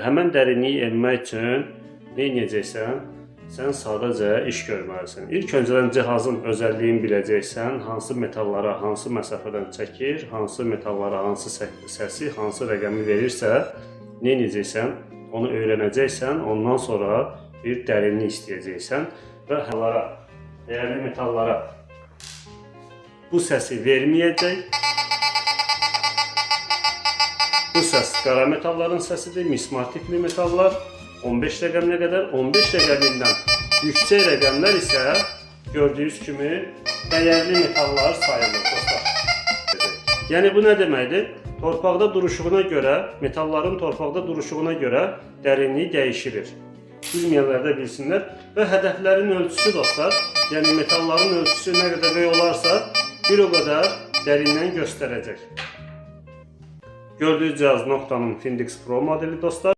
Həmən dərinliyi enmək üçün nə edəcəksən? Sən sadəcə iş görməlisən. İlk öncədən cihazın özəlliyini biləcəksən, hansı metallara hansı məsafədən çəkir, hansı metallara hansı səsi, hansı rəqəmi verirsə, nə edəcəksən? Onu öyrənəcəksən, ondan sonra bir dərinlik istəyəcəksən və metallara, dəyərli metallara bu səsi verməyəcək. Bu səs qara metalların səsidir, mismar tipli metallar 15 rəqəminə qədər, 15 rəqəmindən yüksək rəqəmlər isə gördüyünüz kimi dəyərli metallar sayılır dostlar. Yəni bu nə deməkdir? Torpaqda duruşuğuna görə, metalların torpaqda duruşuğuna görə dərinliyi dəyişilir. Bilməyənlər də bilsinlər və hədəflərin ölçüsü dostlar, yəni metalların ölçüsü nə qədər böyük olarsa, bir o qədər dərindən göstərəcək. Gördüyünüz cihaz Noktanın Findix Pro modeli dostlar.